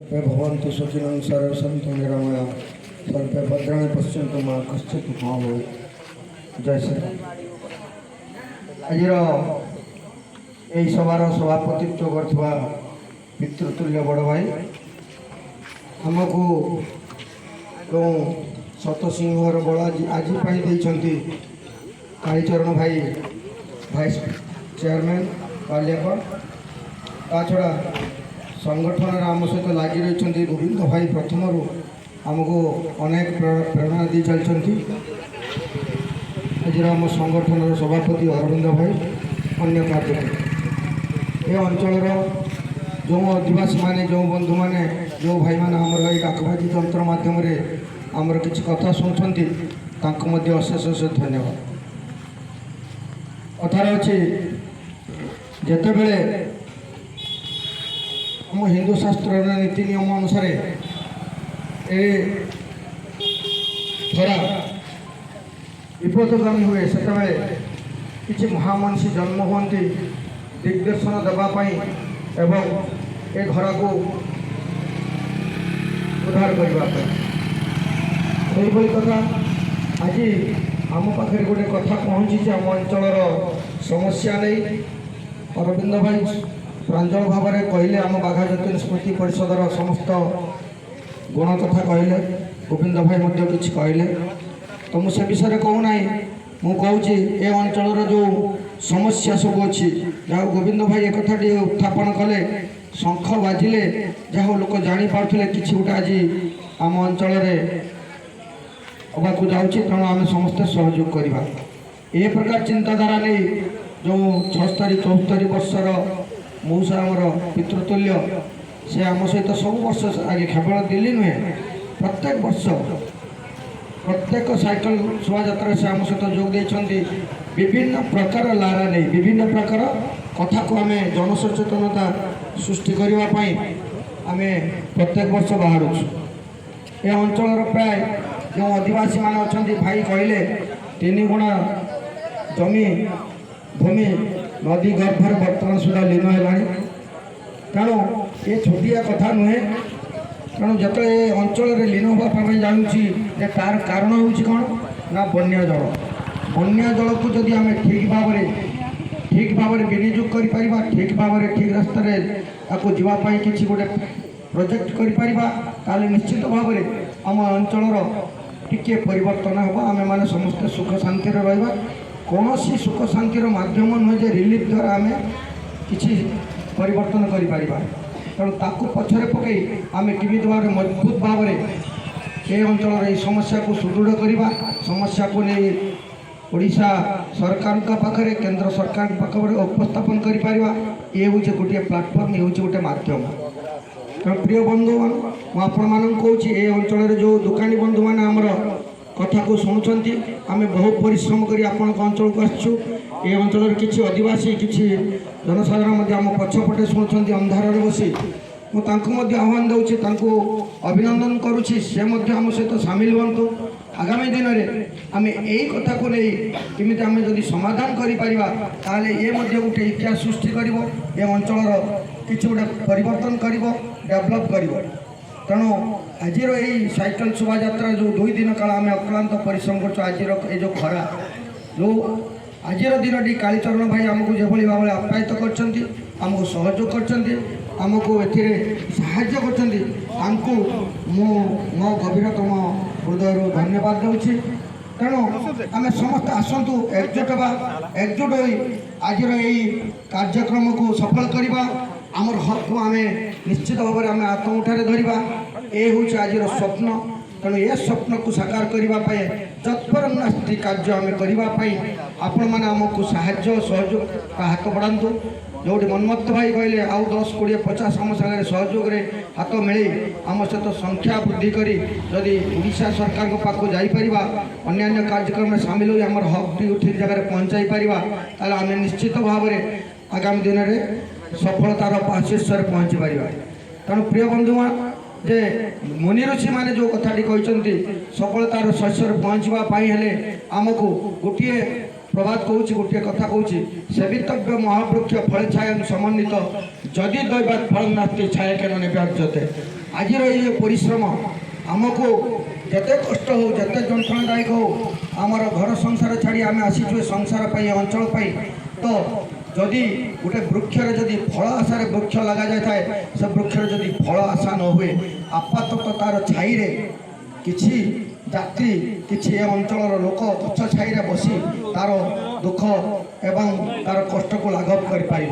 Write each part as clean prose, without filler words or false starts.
ଭବନ୍ତୁ ସୁଖିନଃ ସର୍ବେ ସନ୍ତୁ ନିରାମୟା, ସର୍ବେ ଭଦ୍ରାଣି ପଶ୍ୟନ୍ତୁ, ମା କଶ୍ଚିତ୍ ଦୁଃଖ ଭବେତ୍। ଜୟ ଶ୍ରୀରାମ। ଆଜିର ଏହି ସଭାର ସଭାପତିତ୍ୱ କରିଥିବା ପିତୃତୁଲ୍ୟ ବଡ଼ ଭାଇ, ଆମକୁ ଯେଉଁ ଶତସିଂହର ବଳ ଆଜି ପାଇଁ ଦେଇଛନ୍ତି କାଳୀଚରଣ ଭାଇ, ଭାଇସ୍ ଚେୟାରମ୍ୟାନ୍ ବାଲିଆପାଳ, ତା ଛଡ଼ା ସଂଗଠନରେ ଆମ ସହିତ ଲାଗି ରହିଛନ୍ତି ଗୋବିନ୍ଦ ଭାଇ, ପ୍ରଥମରୁ ଆମକୁ ଅନେକ ପ୍ରେରଣା ଦେଇ ଚାଲିଛନ୍ତି। ଆଜିର ଆମ ସଂଗଠନର ସଭାପତି ଅରବିନ୍ଦ ଭାଇ, ଅନ୍ୟ କାର୍ଯ୍ୟକର୍ତ୍ତା, ଏ ଅଞ୍ଚଳର ଯେଉଁ ଅଧିବାସୀମାନେ, ଯେଉଁ ବନ୍ଧୁମାନେ, ଯେଉଁ ଭାଇମାନେ ଆମର ଏଇ ଡାକବାଜି ଯନ୍ତ୍ର ମାଧ୍ୟମରେ ଆମର କିଛି କଥା ଶୁଣୁଛନ୍ତି, ତାଙ୍କୁ ମଧ୍ୟ ଅଶେଷ ଅଶେଷ ଧନ୍ୟବାଦ। କଥାରେ ଅଛି, ଯେତେବେଳେ ଆମ ହିନ୍ଦୁ ଶାସ୍ତ୍ରର ନୀତି ନିୟମ ଅନୁସାରେ ଏ ଧରା ବିପଦଗାମୀ ହୁଏ, ସେତେବେଳେ କିଛି ମହାମନୀଷୀ ଜନ୍ମ ହୁଅନ୍ତି ଦିଗ୍ଦର୍ଶନ ଦେବା ପାଇଁ ଏବଂ ଏ ଧରାକୁ ଉଦ୍ଧାର କରିବା ପାଇଁ। ସେହିଭଳି କଥା ଆଜି ଆମ ପାଖରେ ଗୋଟେ କଥା ପହଞ୍ଚିଛି ଆମ ଅଞ୍ଚଳର ସମସ୍ୟା ନେଇ। ଅରବିନ୍ଦ ଭାଇ ପ୍ରାଞ୍ଜଳ ଭାବରେ କହିଲେ, ଆମ ବାଘା ଯତୀନ ସ୍ମୃତି ପରିଷଦର ସମସ୍ତ ଗୁଣ କଥା କହିଲେ, ଗୋବିନ୍ଦ ଭାଇ ମଧ୍ୟ କିଛି କହିଲେ। ତ ମୁଁ ସେ ବିଷୟରେ କହୁନାହିଁ। ମୁଁ କହୁଛି, ଏ ଅଞ୍ଚଳର ଯେଉଁ ସମସ୍ୟା ସବୁ ଅଛି, ଯାହା ଗୋବିନ୍ଦ ଭାଇ ଏ କଥାଟି ଉତ୍ଥାପନ କଲେ, ଶଙ୍ଖ ବାଜିଲେ ଯାହା ହଉ ଲୋକ ଜାଣିପାରୁଥିଲେ କିଛି ଗୋଟେ ଆଜି ଆମ ଅଞ୍ଚଳରେ ହେବାକୁ ଯାଉଛି, ତେଣୁ ଆମେ ସମସ୍ତେ ସହଯୋଗ କରିବା। ଏ ପ୍ରକାର ଚିନ୍ତାଧାରା ନେଇ ଯେଉଁ 76 74 ବର୍ଷର ମଉସା, ଆମର ପିତୃତୁଲ୍ୟ, ସେ ଆମ ସହିତ ସବୁ ବର୍ଷ ଆଗେ, କେବଳ ଦିଲ୍ଲୀ ନୁହେଁ, ପ୍ରତ୍ୟେକ ବର୍ଷ ପ୍ରତ୍ୟେକ ସାଇକେଲ ଶୋଭାଯାତ୍ରାରେ ସେ ଆମ ସହିତ ଯୋଗ ଦେଇଛନ୍ତି। ବିଭିନ୍ନ ପ୍ରକାର ଲାରା ନେଇ, ବିଭିନ୍ନ ପ୍ରକାର କଥାକୁ ଆମେ ଜନସଚେତନତା ସୃଷ୍ଟି କରିବା ପାଇଁ ଆମେ ପ୍ରତ୍ୟେକ ବର୍ଷ ବାହାରୁଛୁ। ଏ ଅଞ୍ଚଳର ପ୍ରାୟ ଯେଉଁ ଅଧିବାସୀମାନେ ଅଛନ୍ତି, ଭାଇ କହିଲେ, 3 ଗୁଣା ଜମି ଭୂମି ନଦୀ ଗର୍ଭରେ ବର୍ତ୍ତମାନ ସୁଦ୍ଧା ଲୀନ ହେଲାଣି। ତେଣୁ ଏ ଛୋଟିଆ କଥା ନୁହେଁ। ତେଣୁ ଯେତେବେଳେ ଏ ଅଞ୍ଚଳରେ ଲୀନ ହେବା ପାଇଁ ଜାଣୁଛି ଯେ ତାର କାରଣ ହେଉଛି କ'ଣ ନା ବନ୍ୟା ଜଳ। ବନ୍ୟା ଜଳକୁ ଯଦି ଆମେ ଠିକ୍ ଭାବରେ ବିନିଯୋଗ କରିପାରିବା, ଠିକ୍ ଭାବରେ ଠିକ୍ ରାସ୍ତାରେ ତାକୁ ଯିବା ପାଇଁ କିଛି ଗୋଟେ ପ୍ରୋଜେକ୍ଟ କରିପାରିବା, ତାହେଲେ ନିଶ୍ଚିତ ଭାବରେ ଆମ ଅଞ୍ଚଳର ଟିକିଏ ପରିବର୍ତ୍ତନ ହେବ। ଆମେମାନେ ସମସ୍ତେ ସୁଖ ଶାନ୍ତିରେ ରହିବା। କୌଣସି ସୁଖ ଶାନ୍ତିର ମାଧ୍ୟମ ନୁହେଁ ଯେ ରିଲିଫ୍ ଦ୍ୱାରା ଆମେ କିଛି ପରିବର୍ତ୍ତନ କରିପାରିବା। ତେଣୁ ତାକୁ ପଛରେ ପକାଇ ଆମେ କେମିତି ଭାବରେ ମଜବୁତ ଭାବରେ ଏ ଅଞ୍ଚଳର ଏହି ସମସ୍ୟାକୁ ସୁଦୃଢ଼ କରିବା, ସମସ୍ୟାକୁ ନେଇ ଓଡ଼ିଶା ସରକାରଙ୍କ ପାଖରେ, କେନ୍ଦ୍ର ସରକାରଙ୍କ ପାଖରେ ଉପସ୍ଥାପନ କରିପାରିବା, ଇଏ ହେଉଛି ଗୋଟିଏ ପ୍ଲାଟଫର୍ମ, ଇଏ ହେଉଛି ଗୋଟିଏ ମାଧ୍ୟମ। ତେଣୁ ପ୍ରିୟ ବନ୍ଧୁମାନେ, ମୁଁ ଆପଣମାନଙ୍କୁ କହୁଛି, ଏ ଅଞ୍ଚଳରେ ଯେଉଁ ଦୋକାନୀ ବନ୍ଧୁମାନେ ଆମର କଥାକୁ ଶୁଣୁଛନ୍ତି, ଆମେ ବହୁ ପରିଶ୍ରମ କରି ଆପଣଙ୍କ ଅଞ୍ଚଳକୁ ଆସିଛୁ। ଏ ଅଞ୍ଚଳରେ କିଛି ଅଧିବାସୀ, କିଛି ଜନସାଧାରଣ ମଧ୍ୟ ଆମ ପଛପଟେ ଶୁଣୁଛନ୍ତି ଅନ୍ଧାରରେ ବସି। ମୁଁ ତାଙ୍କୁ ମଧ୍ୟ ଆହ୍ୱାନ ଦେଉଛି, ତାଙ୍କୁ ଅଭିନନ୍ଦନ କରୁଛି, ସେ ମଧ୍ୟ ଆମ ସହିତ ସାମିଲ ହୁଅନ୍ତୁ। ଆଗାମୀ ଦିନରେ ଆମେ ଏଇ କଥାକୁ ନେଇ କେମିତି ଆମେ ଯଦି ସମାଧାନ କରିପାରିବା, ତାହେଲେ ଇଏ ମଧ୍ୟ ଗୋଟେ ଇତିହାସ ସୃଷ୍ଟି କରିବ, ଏ ଅଞ୍ଚଳର କିଛି ଗୋଟେ ପରିବର୍ତ୍ତନ କରିବ, ଡେଭଲପ୍ କରିବ। ତେଣୁ ଆଜିର ଏଇ ସାଇକେଲ ଶୋଭାଯାତ୍ରା ଯେଉଁ 2 ଦିନ କାଳ ଆମେ ଅକ୍ଳାନ୍ତ ପରିଶ୍ରମ କରୁଛୁ, ଆଜିର ଏ ଯେଉଁ ଖରା, ଯେଉଁ ଆଜିର ଦିନଟି କାଳୀଚରଣ ଭାଇ ଆମକୁ ଯେଭଳି ଭାବରେ ଆପ୍ୟାୟିତ କରିଛନ୍ତି, ଆମକୁ ସହଯୋଗ କରିଛନ୍ତି, ଆମକୁ ଏଥିରେ ସାହାଯ୍ୟ କରିଛନ୍ତି, ତାଙ୍କୁ ମୁଁ ମୋ ଗଭୀରତମ ହୃଦୟରୁ ଧନ୍ୟବାଦ ଦେଉଛି। ତେଣୁ ଆମେ ସମସ୍ତେ ଆସନ୍ତୁ ଏକଜୁଟ ହେବା, ଏକଜୁଟ ହୋଇ ଆଜିର ଏଇ କାର୍ଯ୍ୟକ୍ରମକୁ ସଫଳ କରିବା। ଆମର ହକକୁ ଆମେ ନିଶ୍ଚିତ ଭାବରେ ଆମେ ହାତମୁଠାରେ ଧରିବା। ଏ ହେଉଛି ଆଜିର ସ୍ୱପ୍ନ। ତେଣୁ ଏ ସ୍ୱପ୍ନକୁ ସାକାର କରିବା ପାଇଁ ଯତ୍ପରୋନାସ୍ତି କାର୍ଯ୍ୟ ଆମେ କରିବା ପାଇଁ ଆପଣମାନେ ଆମକୁ ସାହାଯ୍ୟ ସହଯୋଗ ହାତ ବଢ଼ାନ୍ତୁ। ଯେଉଁଠି ମନ୍ମଥ ଭାଇ କହିଲେ, ଆଉ 10, 20, 50 ଆମ ସାଙ୍ଗରେ ସହଯୋଗରେ ହାତ ମିଳେଇ ଆମ ସହିତ ସଂଖ୍ୟା ବୃଦ୍ଧି କରି ଯଦି ଓଡ଼ିଶା ସରକାରଙ୍କ ପାଖକୁ ଯାଇପାରିବା, ଅନ୍ୟାନ୍ୟ କାର୍ଯ୍ୟକ୍ରମରେ ସାମିଲ ହୋଇ ଆମର ହକ୍ଟି ଠିକ୍ ଜାଗାରେ ପହଞ୍ଚାଇ ପାରିବା, ତାହେଲେ ଆମେ ନିଶ୍ଚିତ ଭାବରେ ଆଗାମୀ ଦିନରେ ସଫଳତାର ଶୀର୍ଷରେ ପହଞ୍ଚି ପାରିବା। ତେଣୁ ପ୍ରିୟ ବନ୍ଧୁଗଣ, ଯେ ମୁନି ଋଷିମାନେ ଯେଉଁ କଥାଟି କହିଛନ୍ତି, ସଫଳତାର ଶୀର୍ଷରେ ପହଞ୍ଚିବା ପାଇଁ ହେଲେ ଆମକୁ ଗୋଟିଏ ପ୍ରବାଦ କହୁଛି, ଗୋଟିଏ କଥା କହୁଛି: ସେବିତବ୍ୟ ମହାବୃକ୍ଷ ଫଳେ ଛାୟା ସମନ୍ୱିତ, ଯଦି ଦୈବାତ ଫଳ ନାସ୍ତି ଛାୟା କେନ ନିବାର୍ଯ୍ୟତେ। ଆଜିର ଏଇ ଯେଉଁ ପରିଶ୍ରମ, ଆମକୁ ଯେତେ କଷ୍ଟ ହଉ, ଯେତେ ଯନ୍ତ୍ରଣାଦାୟକ ହଉ, ଆମର ଘର ସଂସାର ଛାଡ଼ି ଆମେ ଆସିଛୁ ଏ ସଂସାର ପାଇଁ, ଏ ଅଞ୍ଚଳ ପାଇଁ। ତ ଯଦି ଗୋଟେ ବୃକ୍ଷରେ ଯଦି ଫଳ ଆଶାରେ ବୃକ୍ଷ ଲଗାଯାଇଥାଏ, ସେ ବୃକ୍ଷରେ ଯଦି ଫଳ ଆଶା ନ ହୁଏ, ଆପାତତଃ ତାର ଛାଇରେ କିଛି ଯାତ୍ରୀ, କିଛି ଏ ଅଞ୍ଚଳର ଲୋକ ଗଛ ଛାଇରେ ବସି ତାର ଦୁଃଖ ଏବଂ ତାର କଷ୍ଟକୁ ଲାଘବ କରିପାରିବ।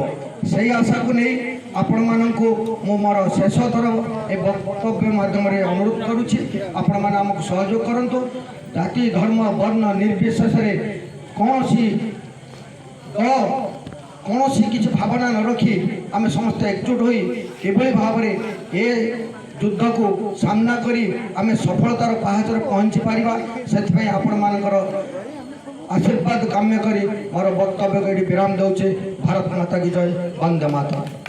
ସେଇ ଆଶାକୁ ନେଇ ଆପଣମାନଙ୍କୁ ମୁଁ ମୋର ଶେଷ ଥର ଏ ବକ୍ତବ୍ୟ ମାଧ୍ୟମରେ ଅନୁରୋଧ କରୁଛି, ଆପଣମାନେ ଆମକୁ ସହଯୋଗ କରନ୍ତୁ। ଜାତି, ଧର୍ମ, ବର୍ଣ୍ଣ ନିର୍ବିଶେଷରେ କୌଣସି ଦଳ, କୌଣସି କିଛି ଭାବନା ନ ରଖି ଆମେ ସମସ୍ତେ ଏକଜୁଟ ହୋଇ କିଭଳି ଭାବରେ ଏ ଯୁଦ୍ଧକୁ ସାମ୍ନା କରି ଆମେ ସଫଳତାର ପାହାଚରେ ପହଞ୍ଚି ପାରିବା, ସେଥିପାଇଁ ଆପଣମାନଙ୍କର ଆଶୀର୍ବାଦ କାମ୍ୟ କରି ମୋର ବକ୍ତବ୍ୟକୁ ଏଠି ବିରାମ ଦେଉଛି। ଭାରତ ମାତା କି ଜୟ! ବନ୍ଦେ ମାତରମ୍!